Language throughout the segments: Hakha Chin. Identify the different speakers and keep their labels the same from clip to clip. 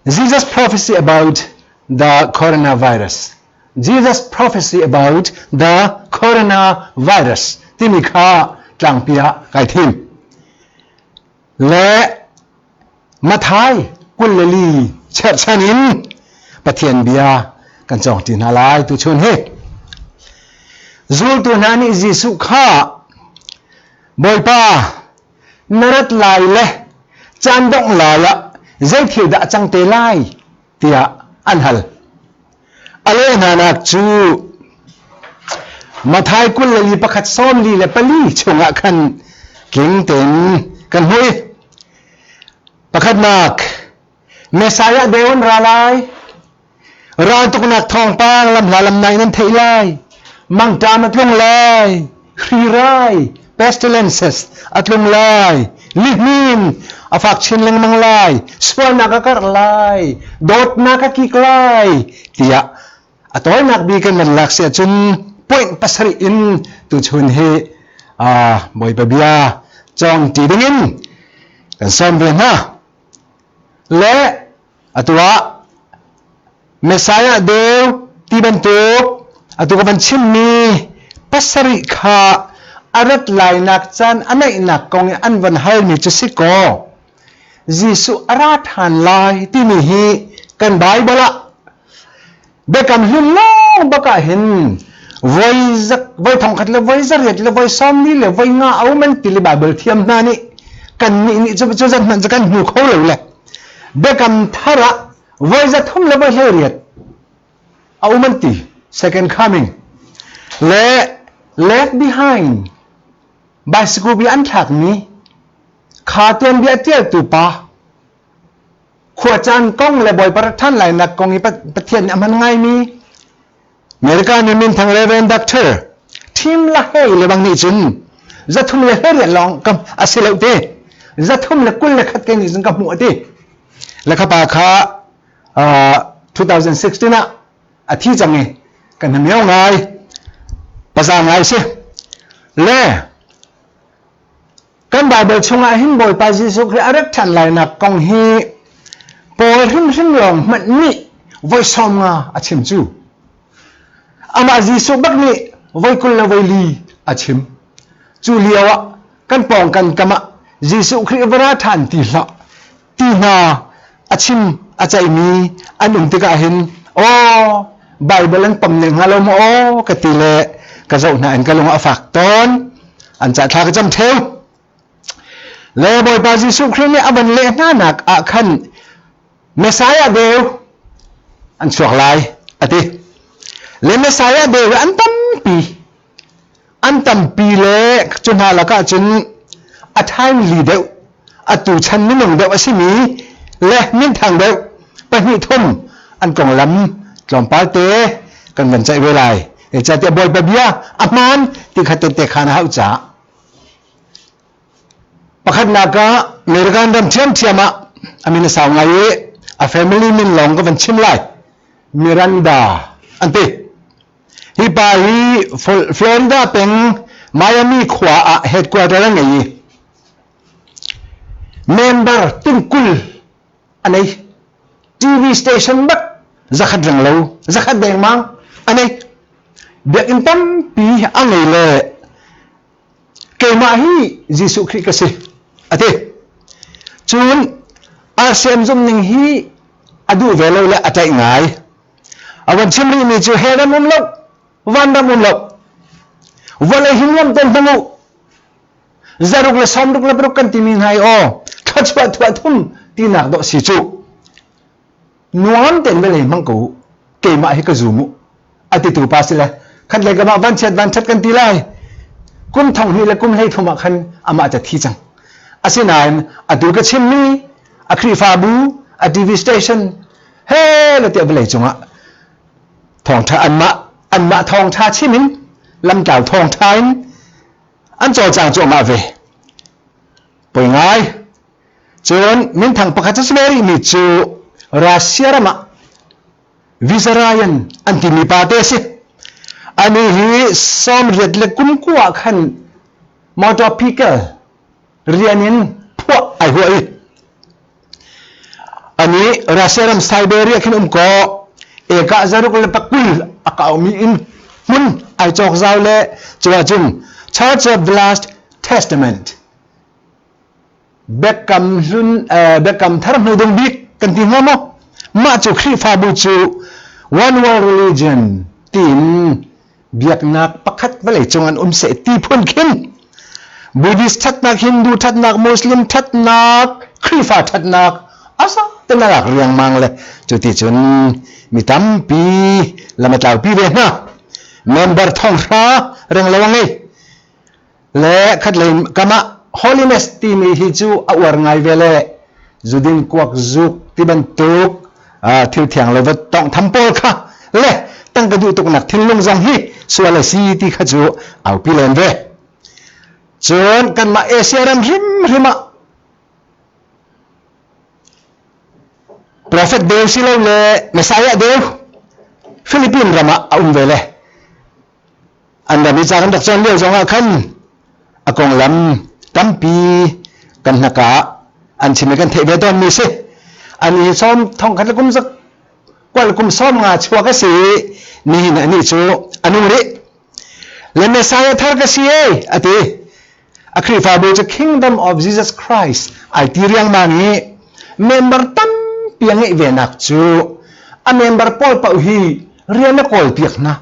Speaker 1: Jesus prophecy about the coronavirus. Jesus prophecy about the coronavirus timi kha tlangpi ah kai thim. Le Mathai 24 cherhchan in Pathian bia kan cawng ṭi hna lai tuchun hi. Zultu hna nih Jesuh kha Bawipa na rat lai le caan dongh lai ah zei thil dah a cang te lai tiah an hal. A leh hnanak cu Mathai 24 44 chungah khan tling tein kan hmuh i pakhatnak Messiah deu an ra lai. Raltuknak thawngpang lamhla lamnai nan theih lai. Mangṭam a tlung lai. Hrirai, pestilences a tlung lai. Lihnin a fak chin lengmang lai. Sualnak a karh lai. Dawtnak a kik lai. Tiah a tawinak bik in nan lak si ahcun point pasarih in tuchun hi Bawipa bia cawng ṭi dingin kan sawm ve hna. Le atu ah Messiah deu ti bantuk atu ka van chimmi pasarih kha a rat lainak caan a naihnak kong i an van halmi cu si kaw Jesuh a ra ṭhan lai timi hi kan Baibal ah Biakam Hlun lawng bak ah hin voi voi thongkhat le voi zariat le voi sawmli le voi nga a um an ti le Baibal thiam hna nih kan nih nih cu cu zat hmanh cu kan hmu kho lo le Biakam Thar ah voi 328 a um an ti second coming le left behind bicycle bi an thlakmi kha tuanbia tialtu pa khuacaan kong le Bawipa rat ṭhan lainak kong i Pathian nih a hman ngaimi America nih minthang Reverend Doctor Tim LaHaye le bang nih cun 318 lawng kam a si lo te 321 ke nih cun ka hmuh a ti le kha pa kha 2016 ah a thi cang i kan hamiau ngai paza ngai si le Kan Baibal chungah hin Bawipa Jesuh Khrih a rat ṭhan lainak kong hi Paul hrimhrim lawng hmanh nih voi 50 a chim cu. Amah Jesuh bak nih voi 24 a chim. Cu lio ah kan pawng kan kam ah Jesuh Khrih va ra ṭhan ti hlah ti hna a chim a ceihmi an um tikah hin aw Baibal an pom ne hnga lo maw aw ka ti le ka zoh hna in ka lung a fak tawn an cah thla ka cam theu le Bawipa Jesuh Khrih nih a van leh hna nak ah khan Messiah deu an chuak lai a ti le Messiah deu an tampi an tampi le cu hna lakah cun a timely deuh atu chan minung deuh a simi le minthang deuh pahnih thum an konglam tlawmpal te kan van ceih ve lai. Zeicahtiah Bawipa bia a hmaan ti kha tette khan a hauh caah. Pakhatnak ah American ram ṭhiamṭhiam ah a min a sau ngai i a family min lawng ka van chim lai. Miranda an ti. Hi pa hi Florida peng Miami khua ah headquarter a ngei i member tingkul a nei. TV station bak zakhat reng lo, zakhat dengmang a nei. Biakinn tampi a ngei le keimah hi Jesuh Khrih ka si a ti. Cun RCM zumning hi a duh ve lo le a ṭaih ngai. A van chim rihmi cu hell ram um lo, van ram um lo. Vawlei hi nuam ten hmang u. Zaruk le sawmruk le paruk kan timi hna i aw, thluachuah thuah thum tinak dawh si cu. Nuam ten vawlei hmang ko u. Keimah hi ka zum u. A titu pa si le khat le kamah van chiat van ṭhat kan ti lai. Kum thong hnih le kum hlei thum ah khan amah ca thi cang. Asinain atu ka chimmi a Khrihfabu, a TV station, he le tiah vawlei cungah thawngṭha anmah anmah thawngṭha chim in lamtlau thawngṭha in an cawlcang cuahmah ve poi ngai cun minthang pakhat a si ve rihmi cu Russia ram ah Vizarayan an timi pa te a si ani hi sawmriat le kum kua ah khan motor vehicle rian in phuah ai huah i ani. Nih Russia ram Siberia khin um kaw eka zaruk le pakul a kaumi in hmun ai cawk zau le cuah cun Church of the Last Testament Biakam hlun Biakam thar hnudung bik kan ti hnga maw? Mah cu Khrihfabu cu one world religion tiin biaknak pakhat vawlei cung an um seh ti phun khin Buddhist ṭhatnak, Hindu ṭhatnak, Muslim ṭhatnak, Khrihfa ṭhatnak asa te na lak riangmang le cuti cun mi tampi lam a tlaupi ve hna. Member thonghra reng lo a ngei. Le khatlei kam ah holiness timi hi cu a uar ngai ve le zudin kuak zuk ti bantuk thil thiang lo va tawnghtham pawl kha le tangka duh tuknak thinlung zong hi sual a si ti kha cu aupi len ve. Cun kanmah Asia ram hrimhrim ah Prophet deu si lo le Messiah deu Philippine ram ah a um ve le An ram i ca kan rak cawn lio zongah khan a konglam tampi kan hnaka ah an chim i kan theih ve tawnmi si. An i sawm thong khat le kum zak kual kum sawm nga chuak a si i nihin anih cu a nung rih. Le Messiah thar ka si e a ti. A Khrihfabu cu Kingdom of Jesus Christ ai ti riangmang i member tampi a ngeih venak cu a member pawl paoh hi rian a kawlpiak hna.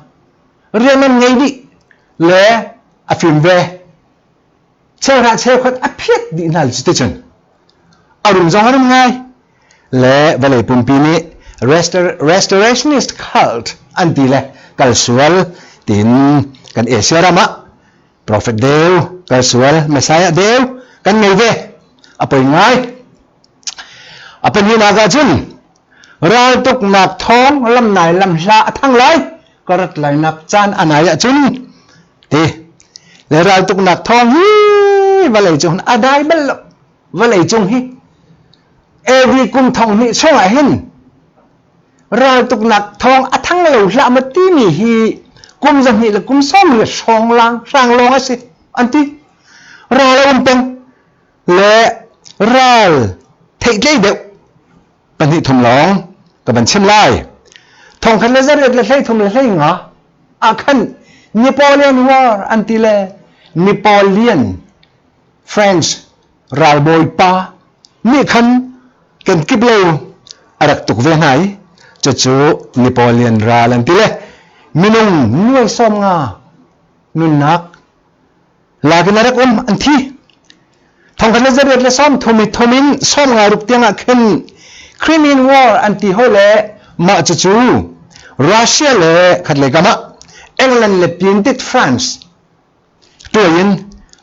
Speaker 1: Rian an ngei dih le a fim ve. Cheuhra cheukhat a phiat dih hna cuticun a rum zong a rum ngai. Le vawlei pumpi nih restorationist cult an ti le kal sual tiin kan Asia ram ah prophet deu, kal sual, messiah deu kan ngei ve. A poi ngai. A pahnihnak ah cun raltuknak thawng lamnai lamhla a thang lai ka rat lainak caan a nai ahcun ti le raltuknak thawng hi vawlei cung a dai bal lo vawlei cung hi every kum thong hnih chungah hin raltuknak thawng a thang lo hlah ma timi hi kum zahnih le kum sawm riat hrawng lang hrang lawng a si an ti ral a um peng le ral theihtlei deuh pahnih thum lawng ka van chim lai. Thongkhat le zariat le 33 le 15 ah khan Napoleon War an ti le Napoleon French ralbawi pa nih khan kan kip lo a rak tuk ve hna i cucu Napoleon ral an ti le minung nuai sawm nga nunnak Lakin a rak um an thi. Thongkhat le zariat le sawm thum i thum in sawm nga ruk tiangah khin Crimean War an ti hoi le mah cucu Russia le khatlei kam ah England le Pintit France tuai in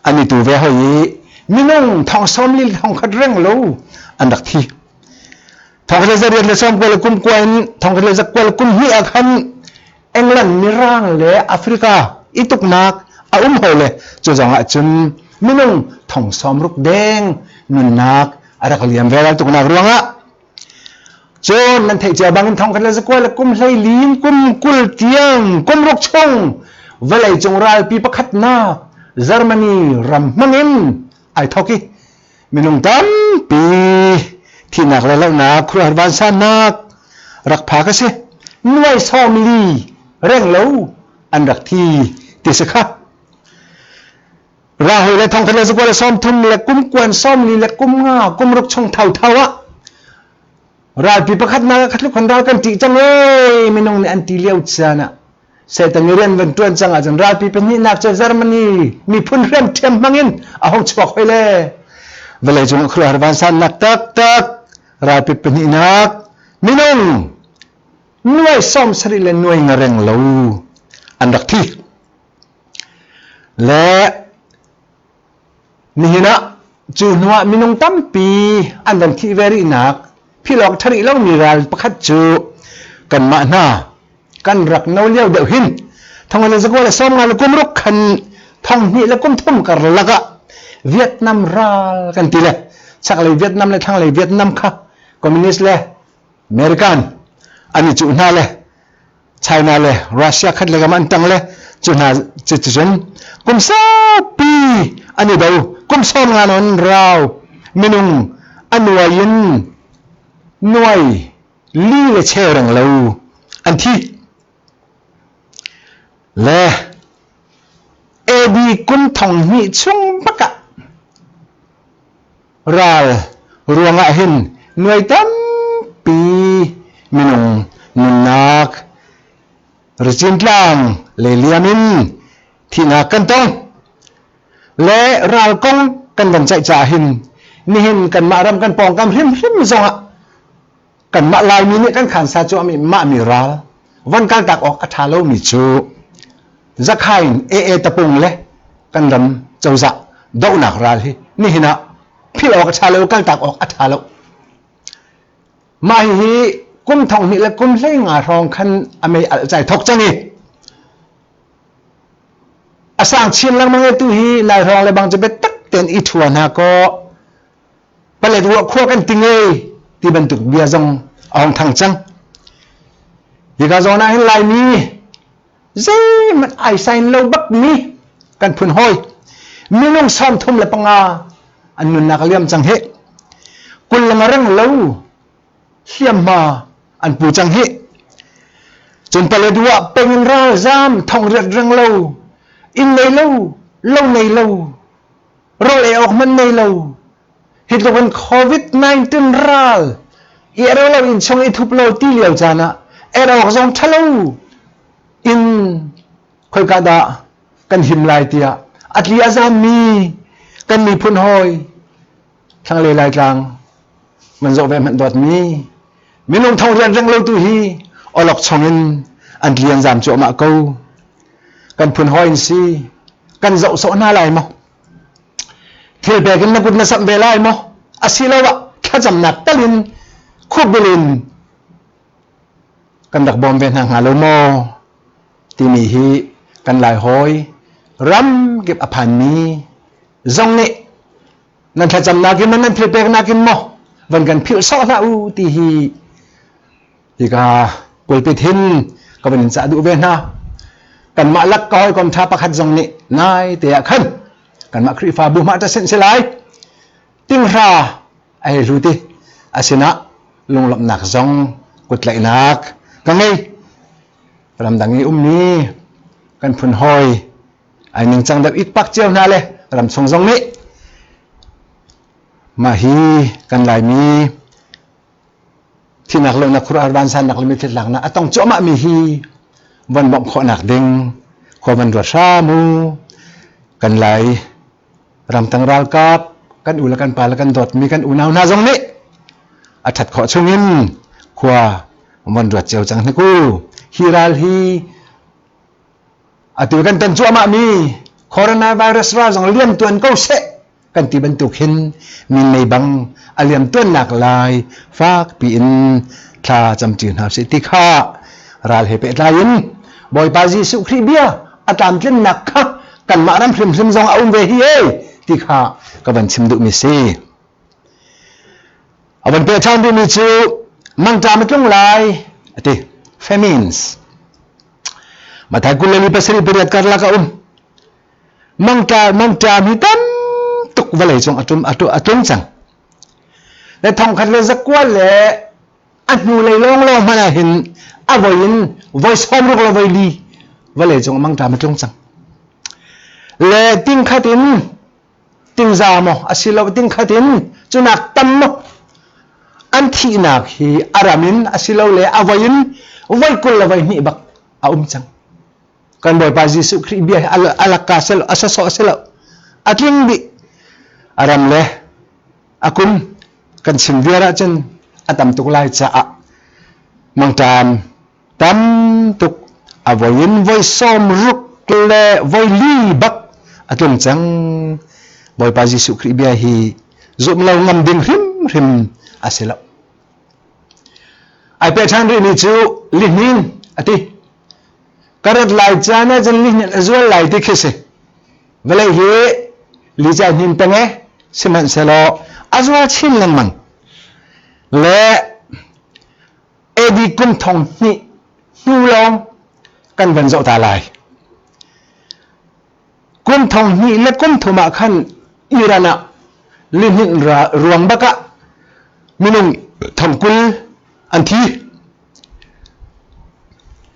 Speaker 1: an i tu ve hoi i minung thong sawm li thong khat reng lo an rak thi. Thongkhat le zariat le sawm kua le kum kua in thongkhat le zakua le kum hnih ah khan England mirang le Africa i tuknak a um hoi le cu zong ah cun minung thong sawm ruk deng nunnak a rak liam ve ral tuknak ruangah cun nan theih cia bangin thong khat le zakua le kum hlei lin kum 20 tiang kum ruk chung vawlei cung ralpi pakhatnak Germany ram hmangin ai thok i minung tampi thihnak le lohnak khuaruahhar vansannak rak phak a si. Nuai sawm li reng lo an rak thi ti si kha. Rahoi le thongkhat le zakua le sawm thum le kum kuan sawm li le kum nga kum ruk chung thauthau ah ralpi pakhat nak khat khan ral kan ṭih cang ee minung nih an ti lio caan ah Satan i rian van ṭuan cang ahcun ralpi pahnihnak cu Germany miphun hriamṭhiam hmangin a hung chuak hoi le vawlei cung khuaruahhar vansannak taktak ralpi pahnihnak minung nuai sawm sarih le nuai nga reng lo an rak thi. Le Nihin ah cu hnuah minung tampi an van thih ve rihnak philh awk ṭha rih lomi ral pakhat cu kanmah hna kan rak no lio deuh hin thong le zakua le sawm nga le kum ruk khan thong hnih le kum thum karlak ah Vietnam ral kan ti le chaklei Vietnam le thlanglei Vietnam kha communist le American an i cuh hna le China le Russia khat le kam an tang le cu hna cuticun kum saupi an i do kum sawm nga non rau minung a nuai in. Nuai li le cheu reng lo an thi. Le AD kum 2000 chung bak ah ral ruangah hin nuai tampi minung nunnak Ricintlang le liam in thihnak kan tong. Le ral kong kan van ceih caah hin nihin kanmah ram kan pawngkam hrimhrim zongah kanmah Laimi nih kan khansa cu ami mah mi ral van kaltak awk a ṭha lomi cu Zakhain AA tapung le kan ram cozah dohnak ral hi nihin ah philh awk a ṭha lo kaltak awk a ṭha lo. Mah hihi kum 2000 le kum 15 hrawng khan a mei alh cai thok cang i a sang chin lengmang i tu hi lai hrawng le bang cu biatak tein i ṭhua hna kaw Paletwa khua kan ti ngei ti bantuk bia zong a hung thang cang. Hika zawn ah hin Laimi zeihmanh ai sign lo bak mi kan phun hawi minung 35 an nunnak a liam cang hi. Kul le reng lo hliamhma an pu cang hi. Cun Paletwa peng in ralzam thong riat reng lo, inn nei lo, lo nei lo, rawl ei awk hmanh nei lo hi tluk in COVID-19 ral i ero lo in chung i thup lo ti lio caan ah er awk zong ṭhalo in khoika dah kan him lai tiah a tli a zammi kan miphun hawi thlanglei Laitlang man zoh ve hmanh dawtmi minung thong rian reng lo tu hi awlok chong in an tli an zam cuahmah ko kan phun hawi in si kan zoh sawh hna lai maw thil pek in na kut na samh ve lai maw asiloah thlacamnak tal in khukbil in kan rak bawm ve hna hnga lo maw timi hi kan lai hawi ram kip a phanmi zong nih nan thlacamnak in nan thil peknak in maw van kan philh sawh hlah u ti hi hika pulpit hin ka van in cah duh ve hna. Kanmah lak ka hawikom ṭha pakhat zong nih nai te ah khan kanmah Khrihfabu hmah ta sin si lai tinghra a hei hlu ti a sinah lunglawmhnak zong kuttlaihnak ka ngei. Ramdang i ummi kan phun hawi ai ningcang deuh ikpak cio hna le ramchung zong nih mah hi kan Laimi Thihnak lohnak khuaruahhar vansannak le mitthli tlaknak a tong cuahmah mi hi von bawmh khawhnak ding khua van ruat hram u. Kan Lai ramtang ralkap kan u le kan pa le kan dawtmi kan unau hna zong nih a ṭhat khawh chungin khua von ruat cio cang hnik u. Hi ral hi atu kan ton cuahmah mi coronavirus ral zong liam tuan ko seh kan ti bantuk hin minmei bang a liam tuannak lai fak piin thla camṭi hna usih ti kha ral he pehtlai in Bawipa Jesuh Khrih bia a tlamtlinnak kha kanmah ram hrimhrim zong a um ve hi ei ti kha ka van chim duhmi si. A van peh ṭhan duhmi cu mangṭam a tlung lai a ti famines. Mathai 27 pariat karlak a um. Mangṭam hi tam tuk vawlei cung a tlung cang. Le thongkhat le zakua le a hnulei lawnglawng hmanh ah hin a voi in voi 60 le voi li vawlei cung mangṭam a tlung cang. Le tingkhat in tingza maw asilo tingkhat in cunak tam maw an thihnak hi a ram in asilole a voi in voi 20 le voi hnih bak a um cang. Kan Bawipa Jesuh Khrih bia hi a lakka silo a sawsawh silo a tling dih a ram le a kum kan chim viar ahcun a tam tuk lai caah mangṭam tam tuk a voi in voi 60 le voi li bak a tlung cang Bawipa Jesuh Khrih bia hi zumh lo ngam ding hrimhrim a si lo ai peh ṭhan rihmi cu lihnin a ti Ka rat lai caan ah cun lihnin a zual lai ti khi si. Vawlei hi lica hnin peng e, sihmanhsehlaw a zual chin lengmang. Le AD kum 2000 hnu lawng kan van zoh ta lai. Kum 2000 le kum thum ah khan Iran ah lihninh ruang bak ah minung Thongkul an thi.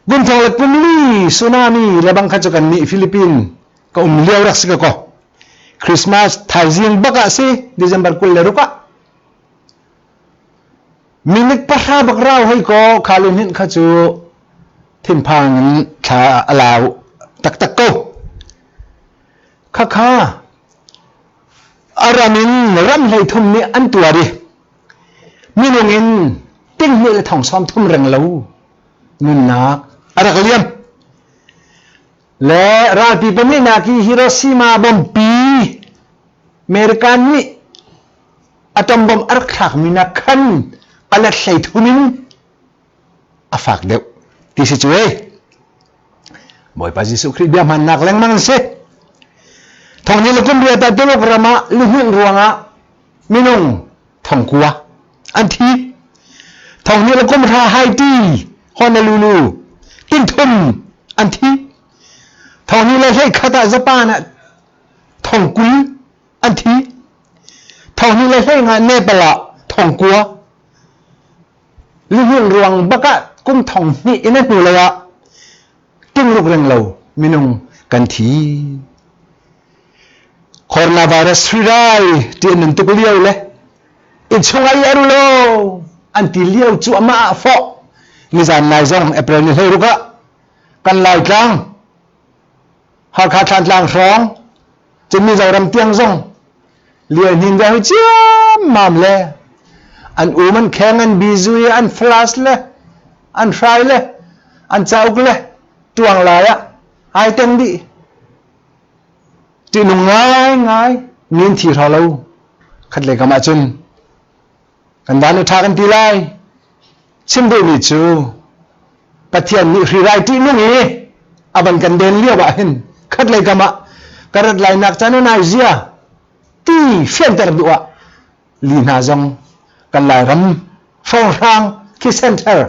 Speaker 1: Kum thong le kum li tsunami le bang kha cu kan nih Philippine ka um lio rak si ka ko. Christmas thaizing bak ah si December 26 ah. Minute pahra bak rau hoi ko khalin hin kha cu thinphang in thla a lau taktak ko. Khakha a ram in ram hlei thum nih an tuar i minung in tinghnih le thong sawm thum reng lo nunnak a rak liam. Le ralpi pahnihnak i Hiroshima bompi American nih atom bomb a rak thlakmi nak khan a let hlei thum in a fak deuh ti si cu ei. Bawipa Jesuh Khrih bia hmannak lengmang an si. Thong le kum riat ah Tuluk ram ah lihninh ruangah minung thongkua an thi. Thong le kum hra Haiti, Honolulu, tinthum an thi. Thong le hlei khat ah Japan ah thongkul an thi. Thong le hlei nga Nepal ah thongkua Lihninh ruang bak ah kum thong hnih in a hnulei ah tingruk reng lo minung kan thi. Coronavirus hrirai ti an nun tuk lio le innchung ah i ar law an ti lio cu amah ah fawh nizan nai zong April ni 16 ah kan Laitlang Hakha Thlantlang hrawng cun Mizoram tiang zong lianhin ve hoi ciammam le an um an kheng an bizui an flash le an hrai le an cauk le tuang lai ah ai teng dih ṭihnung ngai ngai min thi hra lo khat le kam ah cun kan van ṭha kan ti lai chim duhmi cu Pathian nih hrirai ṭihnung i a van kan den lio ah hin khat lei kam ah ka rat lai nak caan nai zia ti fianter duh ah li hna zong kan Lairam hrawnghrang khi center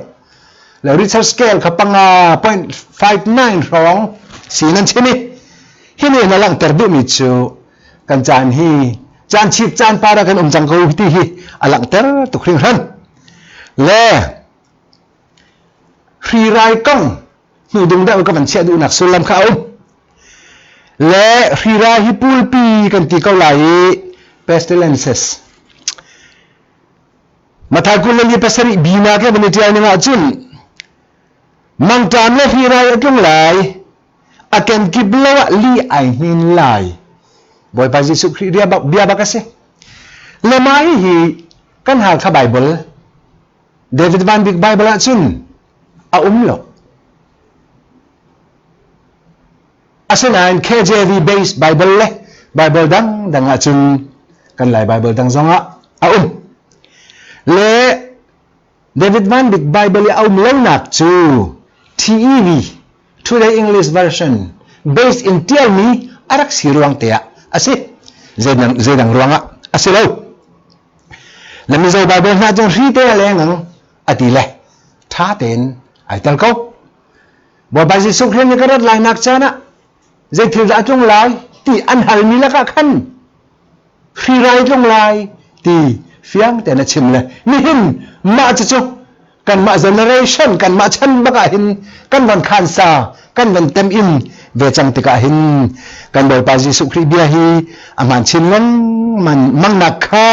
Speaker 1: le Richard scale kha panga 0.59 hrawng si nan chim i hi nih na langhter duhmi cu kan caan hi caan chip caan par ah kan um cang ko ti hi a langhter tuk hringhran le hrirai kong hnudung deuh ka van chiah duhnak sullam kha a um le hrirai hi pulpi kan ti ko lai i pestilences Mathai 27 bina ke van i ṭial ning ahcun mangṭam le hrirai a tlung lai a kenkip lo ah li ai hnin lai Bawipa Jesuh Khrih bia bak a si le mah hi kan Halkha Bible David Van Bik Bible ahcun a um lo. Asinain KJV based Bible le Bible dangdang ahcun kan Lai Bible dang zongah a um. Le David Van Bik Bible i a um lonak cu TEV Today English Version based in tialmi a rak si ruang te ah a si. Zeidang, zeidang ruangah a si lo. Le Mizo Bible hna cu hri te a leng ang a ti le ṭha tein ai tel ko. Bawipa Jesuh Khrih nih ka rat lainak caan ah zei thil dah a tlung lai ti an halmi lakah khan hri rai tlung lai ti fiang tein a chim le nihin mah cucu kanmah generation kanmah chan bak ah hin kan van khan sa kan van tem in ve cang tikah hin kan Bawipa Jesuh Khrih bia hi a hmaan chin lengmang mangnak kha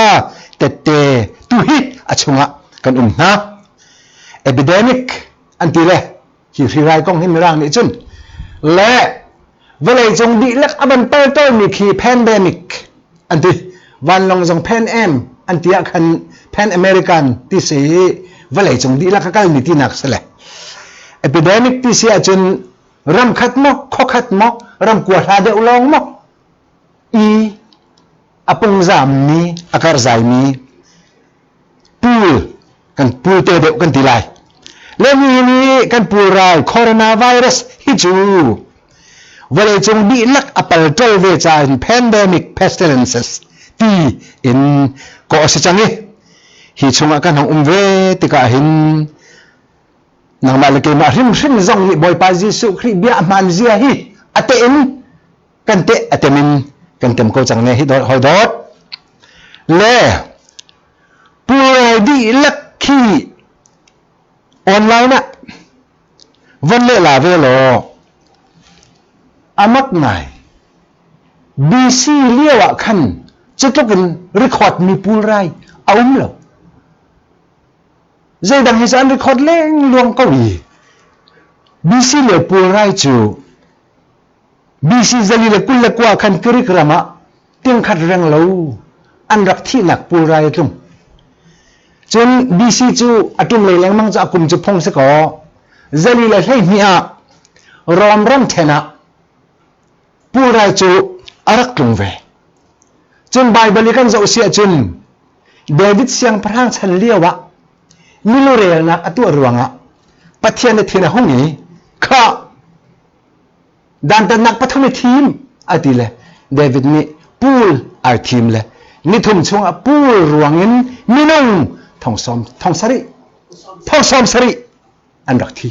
Speaker 1: tette tu hi a chungah kan um hna epidemic an ti le hi hrirai kong hi mirang nih cun le vawleicung dihlak a van paltawimi khi pandemic an ti vanlawng zong Pan Am an ti ah khan Pan American ti si vawleicung dihlak a kalmi tinak si le epidemic ti si ahcun ram khat maw khuakhat maw ram kua hla deuh lawng maw i a pungzammi a karzaimi pul kan pul te deuh kan ti lai le mi nih kan pul ral coronavirus hi cu vawleicung dihlak a palṭol ve cain pandemic pestilences ti in kawh a si cang i hi chungah kan hung um ve tikah hin nangmah le keimah hrimhrim zong nih Bawipa Jesuh Khrih bia a hmaan zia hi a teh in kan teh a tem in kan tem ko cang ne hi hoi dawt le pulrai dihlak. Khi online ah von lehla ve law amak ngai. BC lio ah khan cutluk in record mi pulrai a um lo. Zeidang hi cu an record lengluang ko i BC lio pulrai cu BC 429 khan Greek ram ah tingkhat reng lo an rak thihnak pulrai a tlung. Cun BC cu a ṭum lei lengmang cu a kum cu phung si kaw 412 ah Rom ram ṭhen ah pulrai cu a rak tlung ve. Cun Baibal i kan zoh si ahcun David siangpahrang chan lio ah milurelnak a tuah ruangah Pathian a thin a hung i kha dantatnak pathum i thim a ti le David nih pul ai thim le nithum chungah pul ruangin minung thong sawm thong sarih thong sawm sarih an rak thi.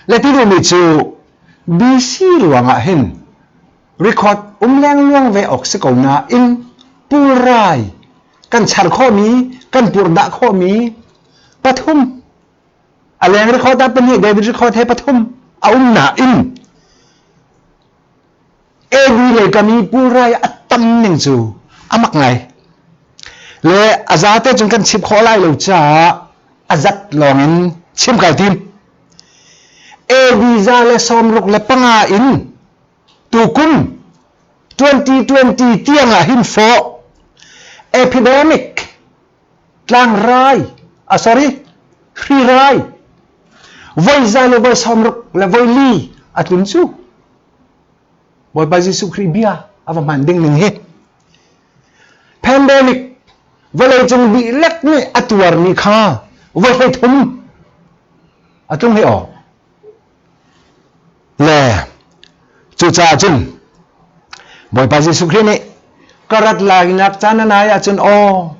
Speaker 1: Le ti duhmi cu BC ruangah hin record um lengluang ve awk si ko nain pulrai kan char khawhmi kan purhdah khawhmi pathum a leng record ah pahnih David record he pathum a um nain AD le kami pulrai a tam ning cu a mak ngai le a zate cun kan chim khawh lai lo caah a zat lawng in chim kai tim AD 165 in tukum 2020 tiang ah hin fawh epidemic tlangrai a sorry hrirai voi za le voi 60 le voi li a tlun cu Bawipa Jesuh Khrih bia a va hman ding ning hi pandemic vawleicung dihlak nih a tuarmi kha voi 30 a tlung hi aw Le cucaah cun Bawipa Jesuh Khrih nih ka rat lainak caan a nai ahcun aw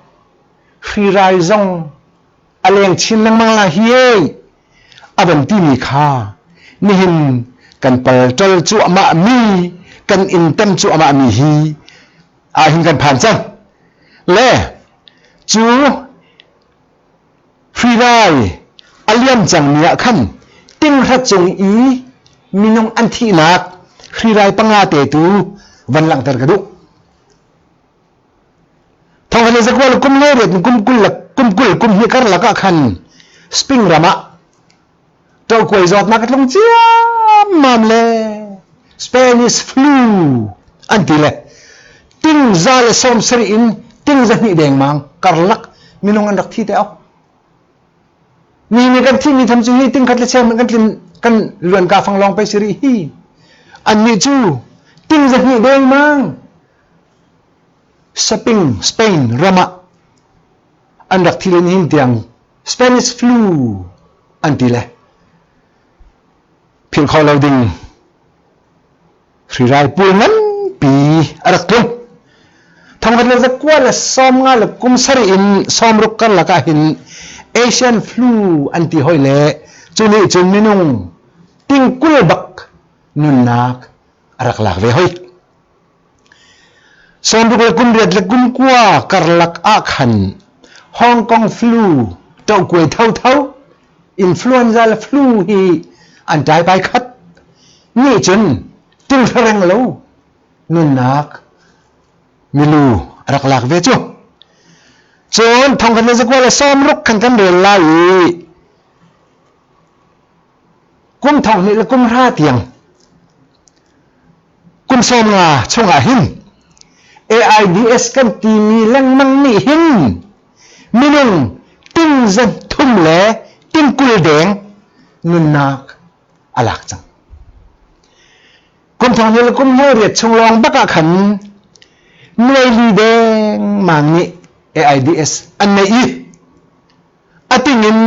Speaker 1: hrirai zong a leng chin lengmang lai hi ei a van timi kha nihin kan palṭol cuahmah mi kan inn tem cuahmah mi hi ah hin kan phan cang. Le cu Hrirai a liam cangmi ah khan tinghrat cung i minung an thihnak hrirai panga te tu van langhter ka duh. Thawnghan le zakua le kum le riat kum kul le kum kul kum hnih karlak ah khan Spring ram ah ṭohkuai zawtnak a tlung ciammam le Spanish flu an ti le ting za le sawm sarih in ting za hnih dengmang karlak minung an rak thi te ok mi nih kan thimi tham cu hi ting khat le cheu kan tlin kan luan ka fang lawng pe siri hi an nih cu ting za hnih dengmang Spain Spain ram ah an rak thi len hin tiang Spanish flu an ti le philh kho lo ding hrirai pul nganpi a rak tlung. Thongkhat le zakua le sawmnga le kum sarih in sawmruk karlak ah hin Asian flu an ti hoi le cu nih cun minung tingkul bak nunnak a rak lak ve hoi. Sawmruk le kum riat le kum kua karlak ah khan Hong Kong flu ṭohkuai thotho influenza le flu hi an ṭai pai khat nih cun tinhrareng lo nunnak milu a rak lak ve cu. Cun thongkhat le zakua le 60 khan kan rel lai i kum thong hnih le kum hra tiang kum 50 chungah hin AIDS kan timi lengmang nih hin minung ting zan thum le ting kul deng nunnak a lak cang. Kum thong hnih le kum hleiriat chung lawng bak ah khan nuai li dengmang nih AIDS an neih i a ting in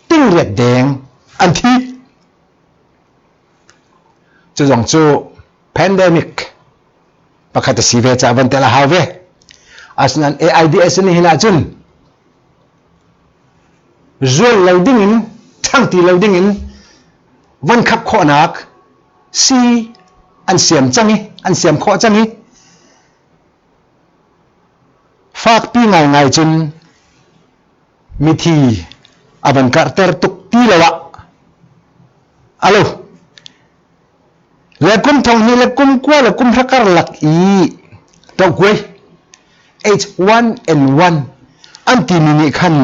Speaker 1: ting riat deng an thi. Cu zong cu pandemic pakhat a si ve caah van tel a hau ve. Asinain AIDS nih hin ahcun zual lo ding in ṭhang ti lo ding in van khap khawhnak sii an siam cang i an siam khawh cang i fakpi ngaingai cun. Mithi a van karhter tuk ti lo ah alo le kum thong hnih le kum kua le kum hra karlak i tohkuai H1N1 an timi nih khan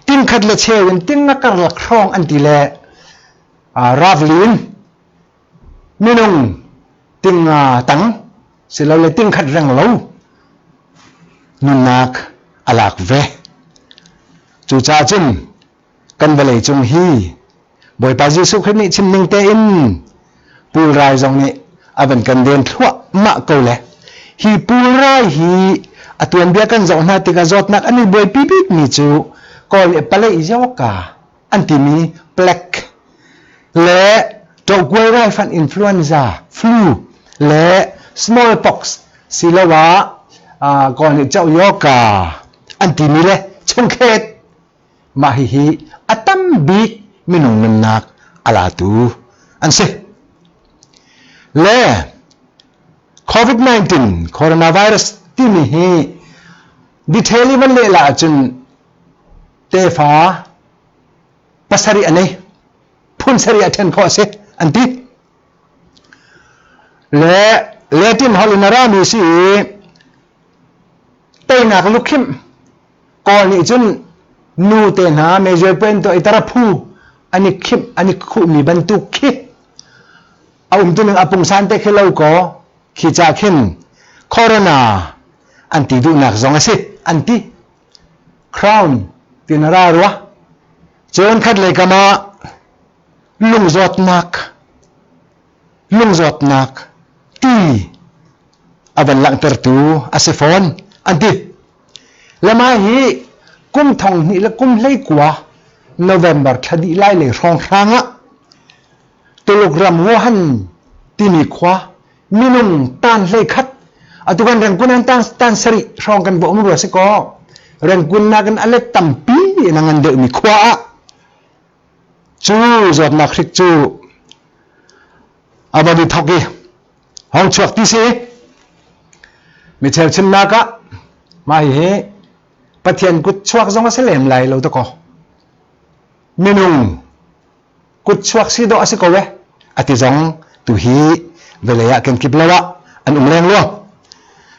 Speaker 1: tingkhat le cheu in tinga karlak hrawng an ti le ravlin minung tinga tang silole tingkhat reng lo nunnak a lak ve. Cucaah cun kan vawlei cung hi Bawipa Jesuh Khrih nih chim ning tein pulrai zong nih a van kan den thluahmah ko le hi pulrai hi a tuanbia kan zoh hna tikah zawtnak an i buaipi bikmi cu kawl i palei yoka an timi plague le ṭohkuai raifanh influenza flu le smallpox siloah kawl nih choh yoka an timi le chungkhet mah hihi a tam bik minung nunnak a latu an si. Le COVID-19 coronavirus timi hi detail i van lehla ahcun tefa pasarih a nei phun sarih a ṭhen khawh a si an ti. Le Latin holh in a rami si i teinak lukhimh Kawl nih cun nu te hna major point tuah i taraphu an i khimh an i khuhmi bantuk khi a umtuning a pungsan te khi lo kaw khi ca khin corona an ti duhnak zong a si an ti. Crown tin a ra rua. Cun khat lei kam ah lungzawtnak lungzawtnak ti a van langhtertu a si fawn an ti. Lamai hi kum thong hnih le kum 19 November thla dih lai lei hrawnghrang ah Tuluk ram Wuhan timi khua minung tan hlei khat atu kan Rangoon an tan tan sarih hrawng kan va um rua si kaw Rangoon nakin a let tampi in a ngan deuhmi khua ah cu zawtnak hrik cu a van i thok i hong chuak ti si micheu chimnak ah mah hihi Pathian kut chuak zong a si lem lai lo dakaw minung kut chuak si dawh a si ko e a ti zong tu hi vawlei ah kenkip lo ah an um leng luang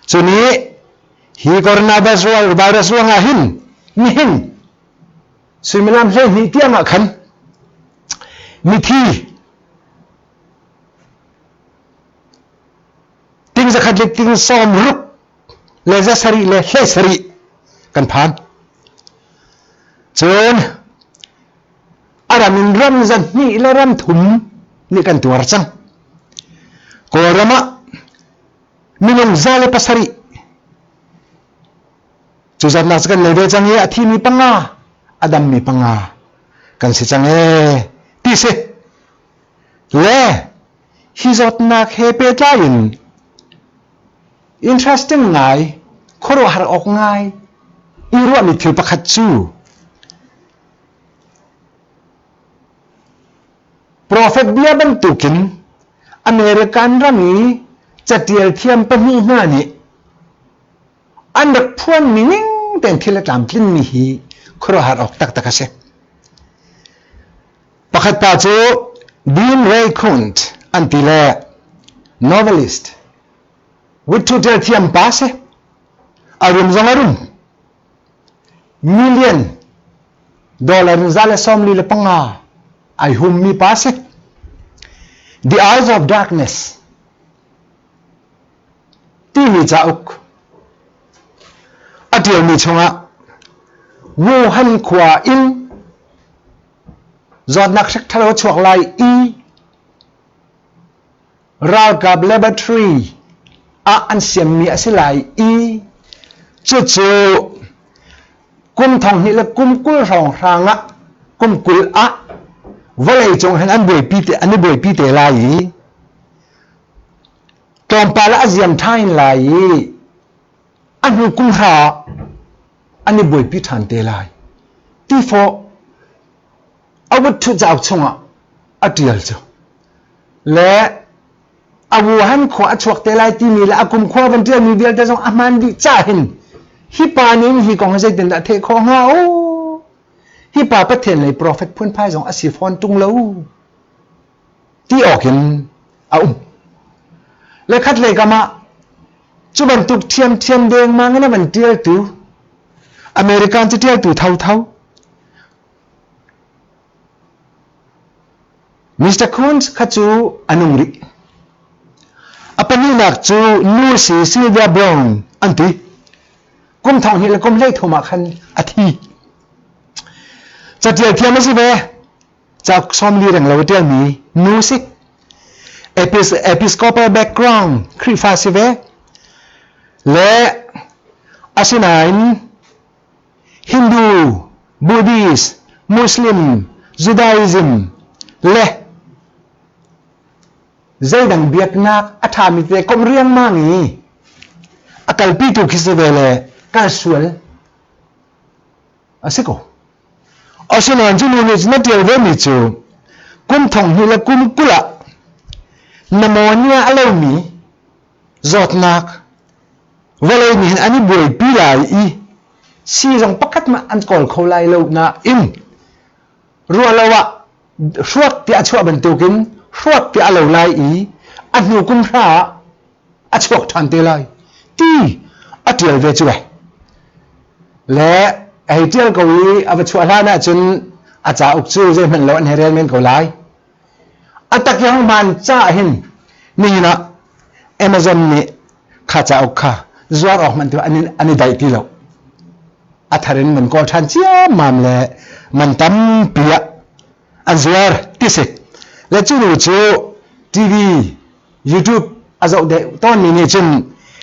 Speaker 1: cu nih hi coronavirus virus ruangah hin nihin suimilam 12 tiang ah khan mithi ting zakhat le ting sawm ruk le za sarih le hlei sarih kan phan. Cun a ram in ram zahnih le ram thum nih kan tuar cang. Kawlram ah minung 107 cu zatnak cu kan nei ve cang i a thimi panga a dammi panga kan si cang ee ti si. Le hi zawtnak he pehtlai in interesting ngai khuaruahhar awk ngai i ruahmi thil pakhat cu Profet bia bantukin American ram i catial thiam pahnih hna nih an rak phuanmi ning tein thil a tlamtlinmi hi khuaruahhar awk taktak a si. Pakhat pa cu Dean Ray Kunt an ti le novelist Wittuter thiam pa si. A rum zong a rum. Million dollar in 145 ai hummi pa si. The Eyes of Darkness timi cauk a ṭialmi chungah Wuhan khua in zawtnak hrik ṭhalo a chuak lai i ralkap laboratory ah an siammi a si lai i cucu kum thong hnih le kum 20 hrawnghrang ah kum 20 ah vawlei cung hin an buaipi te an i buaipi te lai i tlawmpal ah a ziam ṭhan lai i a hnu kum hra an i buaipi ṭhan te lai ti fawh a wutṭhu cauk chungah a ṭial cu le a Wuhan khua a chuak te lai timi le a kum khua van ṭialmi vialte zong a hmaan dih ca hin hi pa nih hi kong hi zeitindah theih khawh hnga o? Hi pa Pathian lei profet phunphai zong a si fawn ṭung lo ti awkin a um. Le khat lei kam ah cu bantuk ṭhiamṭhiam dengmang in a van ṭialtu American caṭialtu thotho Mr. Coons kha cu a nung rih. A pahnihnak cu nu si Sylvia Brown an ti. Kum thong hnih le kum 13 ah khan a thi. Catial thiam a si ve. Cauk 40 reng lo a ṭialmi nu si. Episcopal background Khrihfa si ve. Le asinain Hindu, Buddhist, Muslim, Judaism le zeidang biaknak a ṭhami te komh riangmang i a kalpitu khi si ve le kal sual a si ko. Asinain cu nu nih na ṭial vemi cu kum thong hnih le kum 20 ah pneumonia a lomi zawtnak vawlei nih hin an i buaipi lai i sii zong pakhat mah an kawl kho lai lo nain ruah lo ah hruak tiah a chuah bantukin hruak tiah a lo lai i a hnu kum hra ah a chuak ṭhan te lai ti a ṭial ve cu le a hei ṭial ko i a va chuah hlan ahcun a cauk cu zeihmanh lo an hei rel men ko lai. A tak i hmaan caah hin nihin ah Amazon nih kha cauk kha zuar awk hmanh an i daih ti lo. A thar in man kawl ṭhan ciammam le man tampi ah an zuar ti si. Le cu nu cu TV, YouTube a zoh deuh tawnmi nih cun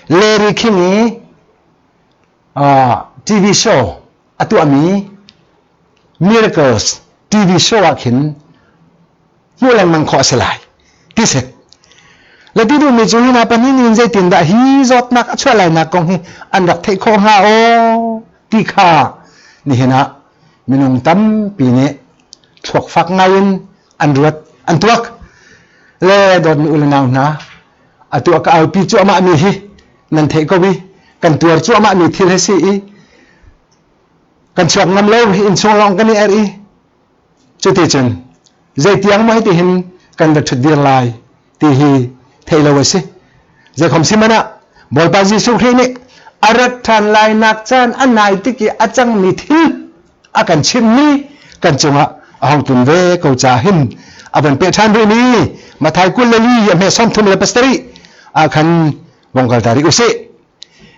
Speaker 1: Larry King i TV show a tuahmi Miracles TV show ah khin hmuh lengmang khawh a si lai ti si. Le ti duhmi cu hi hna pahnih nih zeitindah hi zawtnak a chuah lainak kong hi an rak theih khawh hnga aw ti kha nihin ah minung tampi nih thluak fak ngai in an ruat an tuak. Le dawtmi u le nau hna atu a ka aupi cuahmah mi hi nan theih ko i kan tuar cuahmah mi thil hi si i kan chuak ngam lo hi innchung lawng kan i erh i cuti cun zeitiang maw hiti hin kan va ṭhut dir lai ti hi theih lo a si. Zeikhom si hmanh ah Bawipa Jesuh Khrih nih a rat ṭhan lai nak caan a nai tik i a cangmi thil a kan chimhmi kan cungah a hong tlun ve ko ca hin a van peh ṭhan rihmi Matthai 24 a hme 37 ah khan vong kal ta rih usih.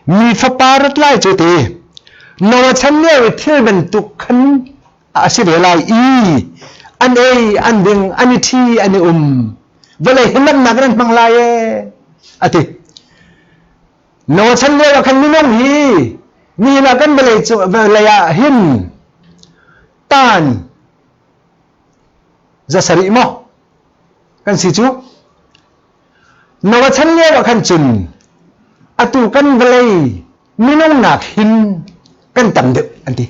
Speaker 1: Mi fapa rat lai cu ti Noah chan lio i thil bantuk khan a si ve lai i an ei an ding an i ṭhi an i um vawlei hi lamnak in an hmang lai ee a ti. Noah chan lio ah khan minung hi nihin ah kan vawlei cu vawlei ah hin tan 700 maw kan si cu Noah chan lio ah khan cun atu kan vawlei minung nak hin kan tam deuh an ti.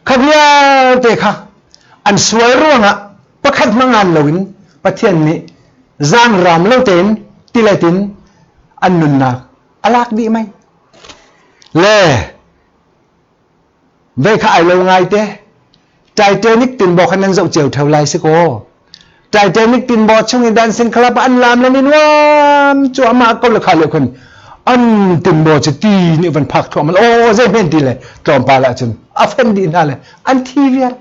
Speaker 1: Kha vialte kha an sual ruangah pakhat hmangan loin Pathian nih zaangraam lo tein tilet in an nunnak a lak dih mei. Le Vei kha ai lo ngaite. Titanic tinbaw kha nan zoh cio theo lai si kaw. Titanic tinbaw chung i dancing club an lam le ni nuam cuahmah ko le kha le khun an tinbaw cu ti nih van phak thluahmah aw zei hmen ti le tlawmpal ah cun a fen dih hna le an thi viar.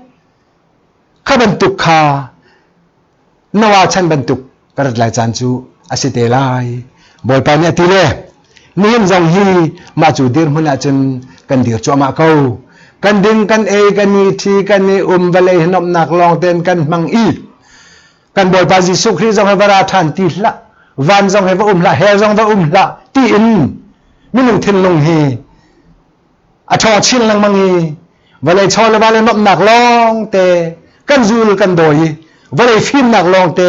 Speaker 1: Kha bantuk kha Noah chan bantuk ka rat lai caan cu a si te lai. Bawipa nih a ti le nihin zong hi mah cu dirhmun ahcun kan dir cuahmah ko. Kan ding, kan ei, kan i ṭhi, kan i um, vawlei hi nuamhnak lawng tein kan hmang i kan Bawipa Jesuh Khrih zong hi va ra ṭhan ti hlah, van zong hi va um hlah, hell zong va um hlah tiin minung thinlung hi a ṭhawng chin lengmang i vawlei chaw le va le nuamhnak lawngte kan zul kan dawi i vawlei fimnak lawngte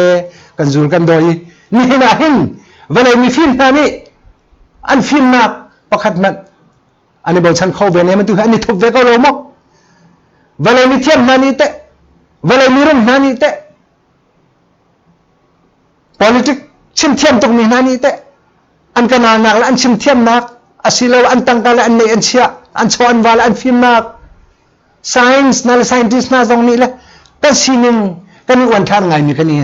Speaker 1: kan zul kan dawi i nihin ah hin vawlei mifim hna nih an fimnak pakhat hmanh an i bochan kho ve ne tu hi an i thup ve ko lo maw vawlei mithiam hna nih teh vawlei mirum hna nih teh politic chimthiam tukmi hna nih teh an ka nalnak le an chimthiamnak asilo an tangka le an neih an chiah an chaw an va le an fimnak. Science na le scientist hna zong nih le kan sining kan i uanthlar ngaimi kan i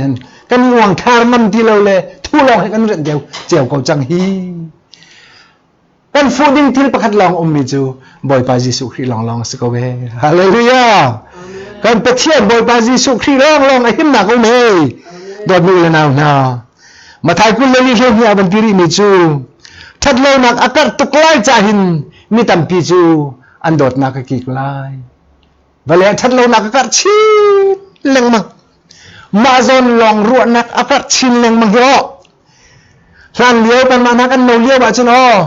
Speaker 1: kan i uangthlar ngam ti lo le thu lawng hi kan renh deuh cio ko cang hi. Kan fuh ding thil pakhat lawng ummi cu Bawipa Jesuh Khrih lawnglawng a si ko ve. Hallelujah! Kan Pathian Bawipa Jesuh Khrih lawnglawng a himnak um hei. Dawtmi u le nau hna. Mathai 20 le 22 ah van ti rihmi cu ṭhatlonak a karh tuk lai ca hin mi tampi cu an dawtnak a kik lai. Vale a ṭhatlonak a karh chin lengmang. Mah zawn lawng ruahnak a karh chin lengmang hi aw. Hlan lio kanmah hna kan no lio ahcun aw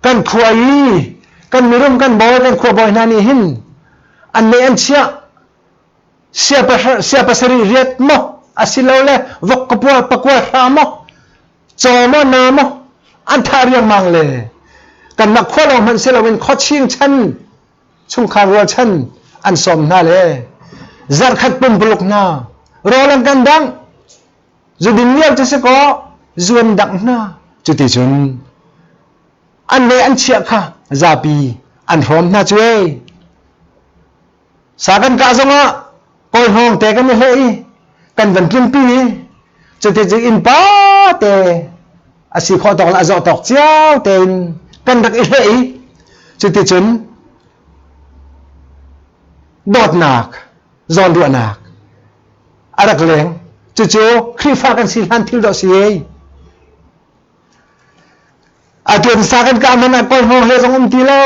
Speaker 1: kan khua i kan mirum kan bawi kan khua bawi hna nih hin an neih an chiah sia pasarih riat maw asilole vok kapua pakua hra maw caw maw na maw an thah riangmang le kanmah khua lawng hmanh si loin khuaching chan chungkhar rualchan an sawm hna le zarhkhat pumpuluk hna rawl an kan dangh zudin lio cu si kaw zuan dangh hna cuti cun an le an chiah kha zapi an hrawm hna cu ei Sa kan kah zongah kawlhawng te kan i hleh i kan van tlunpi i cuticun innpa te a si khawh tawk le a zawh tawk cio tein kan rak i hleh i cuticun dawtnak zawnruahnak a rak leng. Cucu Khrihfa kan si hlan thil dawh si ei. Atu sa kan kah hmanh ah kawlhawng hle zong um ti lo.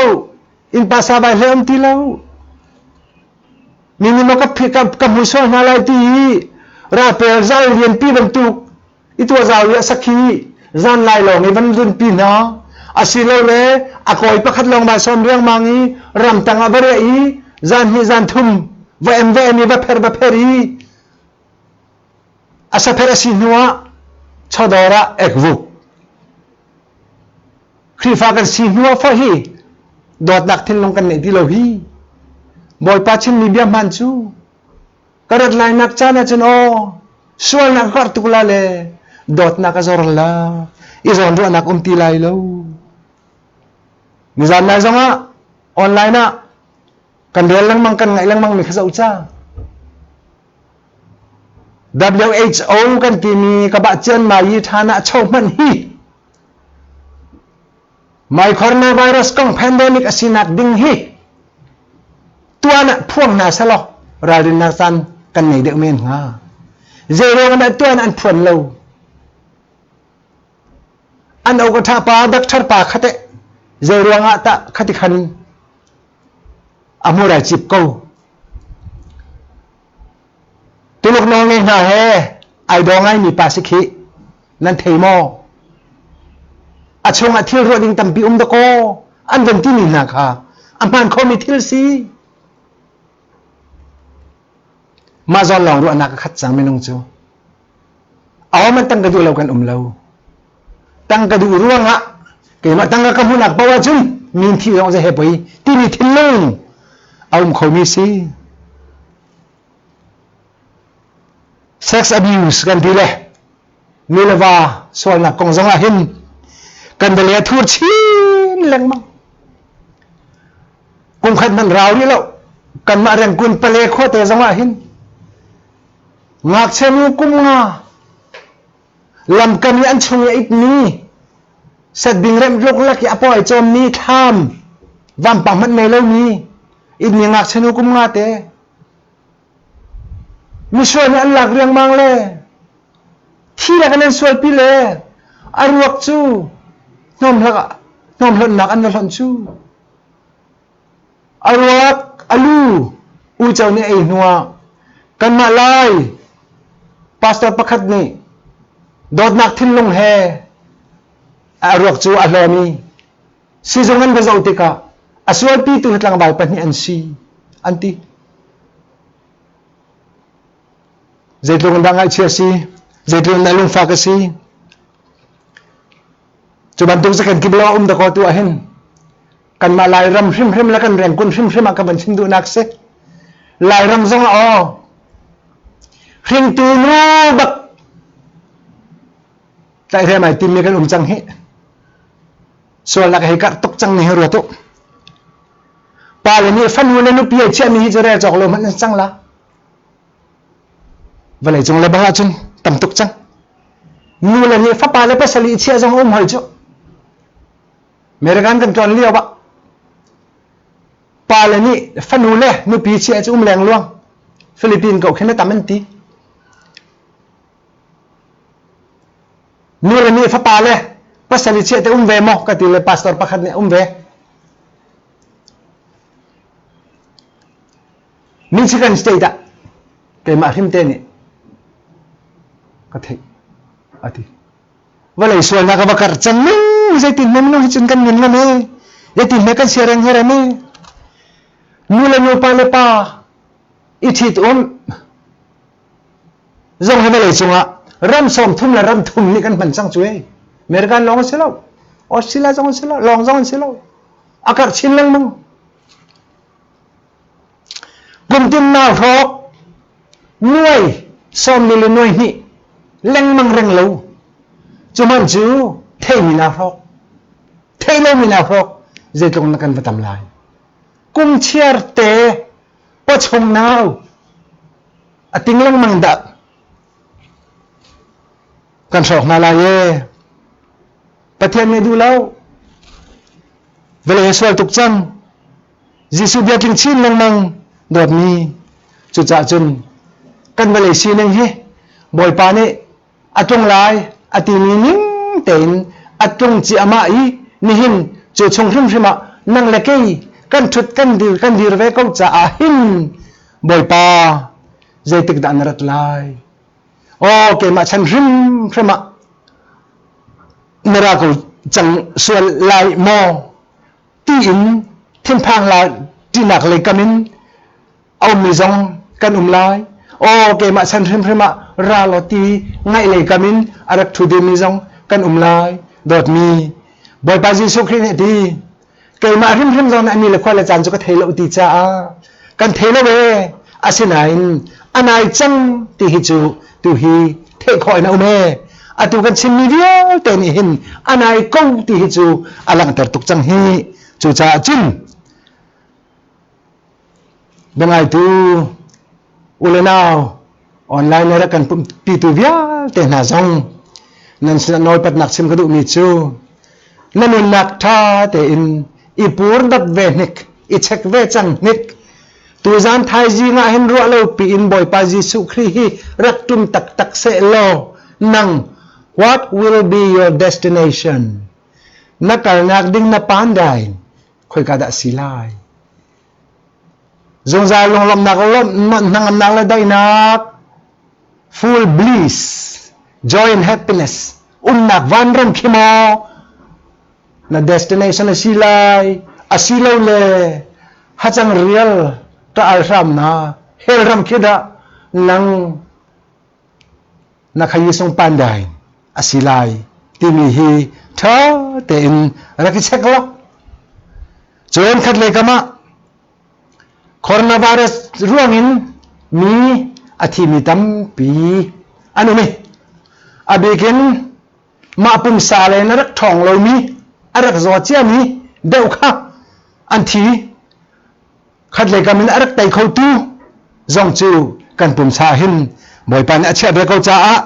Speaker 1: Innpa sabai hle um ti lo. Mi nih maw ka ka, ka hmu sual hna lai ti i ralpel zal lianpi bantuk i tuah zau i a sakhi zan lai lawng i van runpi hna asilole a kawi pakhat lawng vai sawm riangmang i ramtang ah va riah i zan hnih zan thum va em va em i va pher va pher i a sapher a si hnu ah chawdawr ah ekvuk Khrihfa kan si hnu ah fah hi dawtnak thinlung kan neih ti lo hi. Bawipa chimmi bia hmaan cu ka rat lainak caan ahcun aw sualnak ka karh tuk la le dawtnak a zor la i zawnruahnak um ti lai lo. Nizan nai zongah online ah kan rel lengmang kan ngaih lengmang mi kha zoh ca. WHO kan timi ka bah cian ma yi ṭhan ah cho hmanh hi Mai coronavirus kong pandemic a sinak ding hi tuan ah phuang hna selaw ralrinnak caan kan nei deuh men hnga. Zei ruang dah tuan an phuan lo? An ka ṭha pa doctor pa khate zei ruang ah tah khati khan a hmurai cip ko. Tuluk nawlngei hna he ai daw ngaimi pa si khi nan thei maw? A chungah thil ruah ding tampi um dakaw an van timi hna kha a hmaan khomi thil si. Mah zawn lawng ruahnak a khat cang minung cu. Ahohmanh tangka duh lo kan um lo. Tangka duh ruangah keimah tangka ka hmuhnak paoh ahcun min thih zong zei he poi timi thinlung a um khomi si. Sex abuse kan ti le nu le va sualnak kong zong ah hin kan vale a thur chin lengmang. Kum khat hmanh rau rih lo kanmah rengkun pale khuate zong ah hin ngakchia nu kum nga lamkam i an chung i a itmi setbing remh luklak i a paw ai cawmmi thlam vampang hmanh nei lomi itmi ngakchia nu kum nga te Misual nih an lak riangmang le thi lak in an sualpi le a ruak cu hnawm hlonhnak an va hlonh cu. A ruak a lu uico nih a ei hnuah kanmah Lai pastor pakhat nih dawtnak thinlung he a ruak cu a hlawm i sizung an va zoh tikah a sualpitu hi tlangval pahnih an si an ti. Zeitluk in dah ngaihchia a si, zeitluk in dah lungfak a si. Cu bantuk cu kan kip lo a um dakaw tu ah hin kanmah Lairam hrimhrim le kan rengkun hrimhrim ah ka van chim duhnak si. Lairam zong ah aw hringtu nu bak tlaihhrem ai timmi kan um cang hi. Sualnak hei karh tuk cang ni hi ruat u. Pale nih fanu le nupi a chiahmi hi cu rel cawk lo hmanh an cang la. Vawlei cung le bang ahcun tam tuk cang. Nu le nih fapa le pasal i chiah zong a um hoi cu. American kan tlawn lio ah pale nih fanu le nupi chiah cu um leng luang. Philippine ko khin a tam an ti. Nu le nih fapa le pasal i chiah te um ve maw ka ti le pastor pakhat nih um ve. Michigan State ah keimah hrim te nih ka theih a ti. Vawlei sualnak a va karh cang ning zeitin hme minung hi cun kan nun ngam e zeitin hme kan siareng herem e nu le nu pa le pa i ṭhit um zong hi vawlei cungah ram sawm thum le ram thum nih kan hman cang cu ei American lawng a si lo Australia zong a si lo lawng zong an si lo a karh chin lengmang kum tin nau hrawk nuai sawm li le nuai hnih lengmang reng lo cu man cu theimi nau hrawk thei lomi nau hrawk zeitluk na kan va tam lai kum chiar te pawchung nau a ting lengmang dah kan hrawk hna lai e Pathian nih duh lo vawlei a sual tuk cang Jesuh bia tling chin lengmang dawtmi cucaah cun kan vawlei sining hi Bawipa nih a tlung lai a timi ning tein a tlung ciahmah i nihin cu chung hrimhrim ah nang le kei kan ṭhut kan dir kan dir ve ko caah hin Bawipa zeitik dah na rat lai aw keimah chan hrimhrim ah na ra ko cang sual lai maw tiin thinphang la ṭihnak lei kam in a ummi zong kan um lai. Aw keimah chan hrimhrim ah ra law ti ngaih lei kam in a rak ṭhu dingmi zong kan um lai. Dawtmi Bawipa Jesuh Khrih nih a ti, keimah hrimhrim zong nih a ni le khua le caan cu ka thei lo ti caah kan thei lo ee. Asinain a nai cang ti hi cu tu hi theih khawh in a um ee. Atu kan chimmi vialte nih hin a nai ko ti hi cu a langhter tuk cang hi. Cucaah cun Biangaitu u le nau online le rak kan pumhpitu vialte hna zong nan sinah nawlpatnak chim ka duhmi cu na nunnak ṭha tein i purdat ve hnik, i check ve cang hnik. Tuzan thaizing ah hin ruah lo piin Bawipa Jesuh Khrih hi rak ṭum taktak seh law nang what will be your destination? Na kalnak ding na pandai khoika dah si lai? Zungzal lunglawmhnak hnangamnak le daihnak full bliss joy and happiness umnak vanram khi maw na destination a si lai asilo le hacang rial ta al hram na hell ram khi dah nang na khayi sung pandai a si lai timi hi ṭha tein rak i check law cun khat lei kam ah coronavirus ruangin mi a thimi tampi an um i a bikin mah pumsa le na rak ṭhawng lomi a rak zaw ciami deuh kha an thi Khatlei kam in a rak tei khotu zong cu kan pumsa hin Bawipa nih a chiah ve ko caah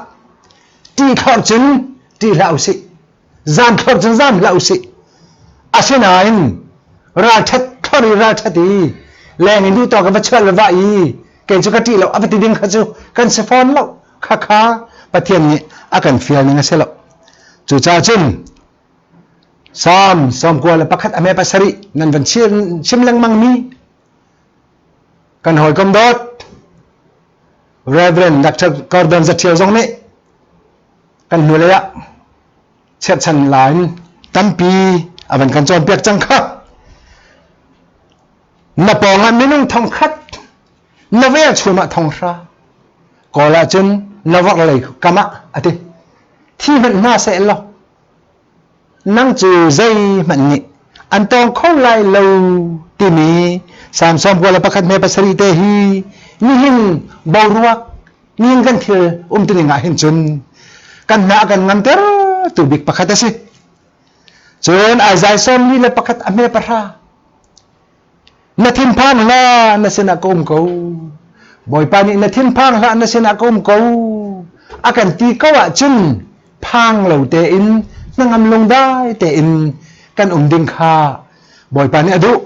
Speaker 1: ṭih thlorh cun ṭih hlah usih. Zaam thlorh cun zaam hlah usih. Asinain ralṭhat thlorh i ralṭhat i leng in duhtawk in va chuah le vah i kei cu ka ṭih lo a va ti ding kha cu kan si fawn lo. Khakha Pathian nih a kan fial ning a si lo. Cucaah cun Psalm 91 a me pasarih nan van chim lengmang mi kan hawikom dawt Reverend Dr. Gordon Zathiel zong nih kan hnulei ah cherhchan la in tampi a van kan cawnpiak cang kha na pawngah minung thongkhat na velchum ah thonghra kawl ahcun na vorhlei kam ah a ti thi hmanh hna seh law Nang cu zeihmanh nih an tawng kho lai lo timi Salm 91 hme pasarih te hi nihin boruak nihin kan thil umtuning ah hin cun kan hna a kan nganter tu bik pakhat a si. Cun Isaiah 41 a hme pahra. Na thinphang hlah, na sinah ka um ko. Bawipa nih na thinphang hlah, na sinah ka um ko. A kan ti ko ahcun phang lo tein hnangam lungdai tein kan um ding kha Bawipa nih a duh.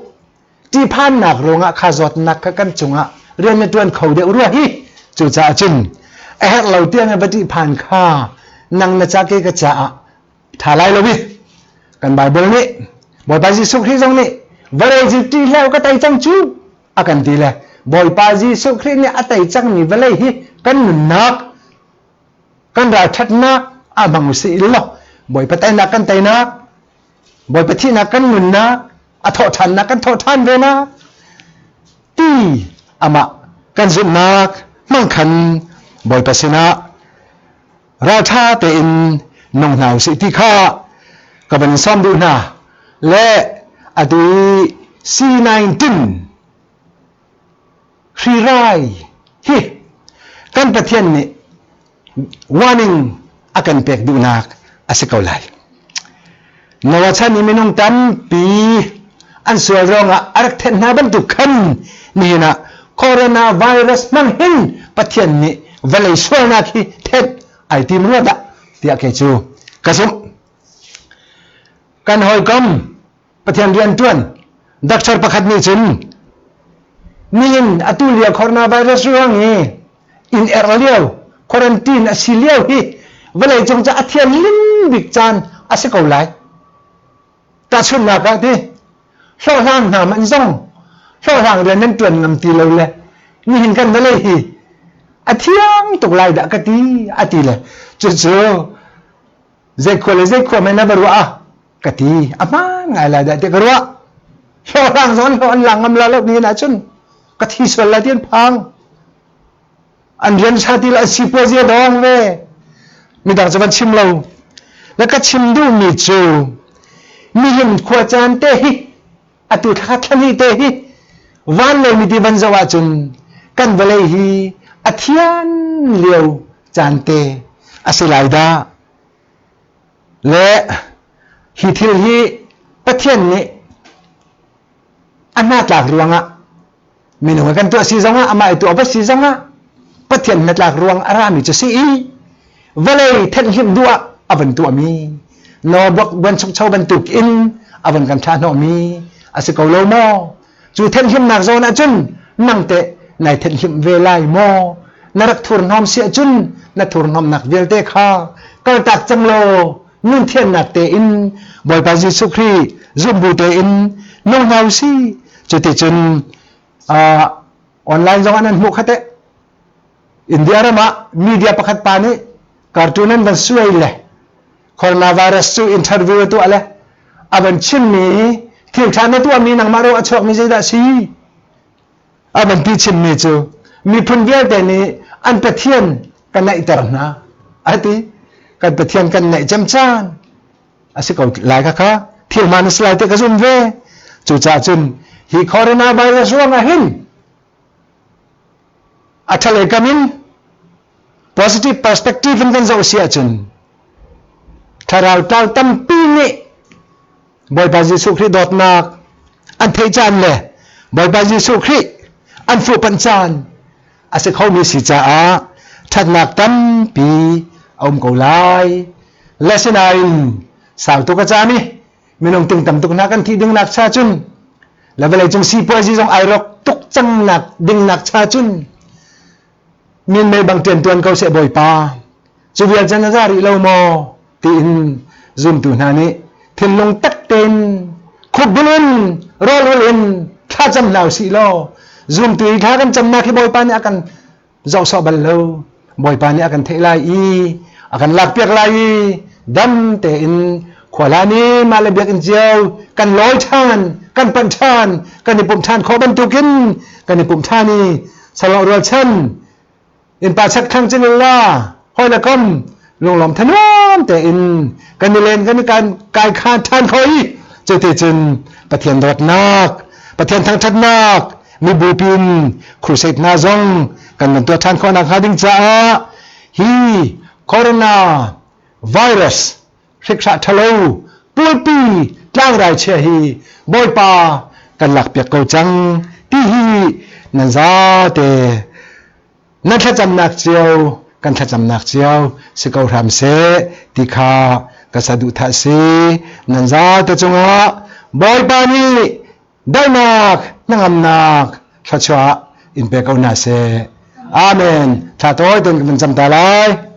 Speaker 1: Ṭihphannak ruangah kha zawtnak kha kan cungah rian na ṭuan kho deuh rua hi. Cucaah cun a herh lo tiang in va ṭihphan kha nang na ca ke ka caah ṭha lai lo i kan Baibal nih Bawipa Jesuh Khrih zong nih vawlei cu ṭih hlah ka tei cang cu a kan ti le Bawipa Jesuh Khrih nih a tei cangmi vawlei hi kan nunnak kan ralṭhatnak a hmang usih law Bawipa teinak kan teinak Bawipa thihnak kan nunnak a thawhṭhannak kan thawhṭhan ve nak ti amah kan zumhnak hmang khan Bawipa sinah ralṭha tein nung hna usih ti kha ka van sawm duh hna le atu i C19 hrirai hi kan Pathian nih warning a kan pek duhnak a si ko lai. Noah chan i minung tampi an sual ruangah a rak thenh hna bantuk khan nihin ah coronavirus hmang hin Pathian nih vawlei sualnak hi thenh ai tim rua dah tiah kei cu ka zumh. Kan hawikom Pathian rianṭuan doctor pakhat nih cun nihin atu lio coronavirus ruang i inn erh lio quarantine a si lio hi vawlei cung cu a thianhlim bik caan a si ko lai. Tahchunhnak ah ti hlawhhlang hna man zong hlawhhlang rian nan ṭuan ngam ti lo le nihin kan vawlei hi a thiang tuk lai dah ka ti a ti le cucu zei khua le zei khua mei na va ruah ah ka ti a hmaan ngai lai dah ti ka ruah hlawhhlang zong an hlawh an lang ngam la lo nihin ahcun ka thi sual lai ti an phang an rian sa ti le an sipuazi a dawng ve midang cu van chim lo le ka chim duhmi cu nihin khua caan te hi atu thla thlani te hi van lei mi ti van zoh ahcun kan vawlei hi a thian lio caan te a si lai dah Le hi thil hi Pathian nih a hnatlak ruangah minung kan tuah si zongah amah i tuah va si zongah Pathian hnatlak ruang a rami cu si i vawlei thenhhlimh duh ah a van tuahmi Noah buanchukcho bantuk in a van kan thlah-hnawhmi a si ko lo maw? Cu thenhhlimnak zawn ahcun nang teh nai thenhhlimh ve lai maw? Na rak thurhnawm si ahcun na thurhnawmnak vialte kha kaltak cang law nun thiannak tein Bawipa Jesuh Khrih zumbu tein nung hna usih. Cuticun uh, online zong ah nan hmuh kha teh. India ram ah media pakhat pa nih cartoon an van suai le coronavirus cu interview a tuah le a van chimmi thil ṭha na tuahmi nangmah ro a chuakmi zeidah si a van ti chimmi cu miphun vialte nih an pathian ka naihter hna a ti kan pathian kan naih cem caan a si ko lai kha kha thil hmaan a si lai te ka zum ve cucaah cun hi coronavirus ruangah hin a ṭhalei kam in positive perspective in kan zoh si ahcun thlarau tlau tampi nih Bawipa Jesuh Khrih dawtnak an theih caan le Bawipa Jesuh Khrih an fuhpanh caan a si khomi si caah ṭhatnak tampi a um ko lai. Le sinain sau tuk a caan i minung ting tam tuk hna kan thih ding nak cha cun le vawleicung sipuazi zong ai rawk tuk cang nak ding nak cha cun minmei bang ṭianṭuan ko seh Bawipa cu vial can a za rih lo maw tiin zumtu hna nih thinlung tak tein khukbil in rawlul in thlacam hna usih law zumtu i thla kan camnak hi Bawipa nih a kan zoh sawh bal lo Bawipa nih a kan theih lai i a kan lakpiak lai i dam tein khuala nih mah le biakinn cio kan lawi ṭhan kan panh ṭhan kan i pumh ṭhan khawh bantukin kan i pumh ṭhan i salawh rualchan innpa chak thlang cin la hawi le kom lunglawm thanuam tein kan i len kan i kai khan ṭhan kho i cuti cun Pathian dawtnak Pathian thangṭhatnak mibu pin crusade hna zong kan van tuah ṭhan khawh nakhnga ding caah hi corona virus hrikhra ṭhalo pulpi tlangrai chia hi Bawipa. kan lakpiak ko cang ti hi nan zate nan thlacamnak cio kan thlacamnak cio si ko hram seh ti kha ka saduhthah si. Nan zate cungah Bawipa nih daihnak hnangamnak thluachuah in pe ko hna seh. Amen. Thla tawi ten kan cam ta lai.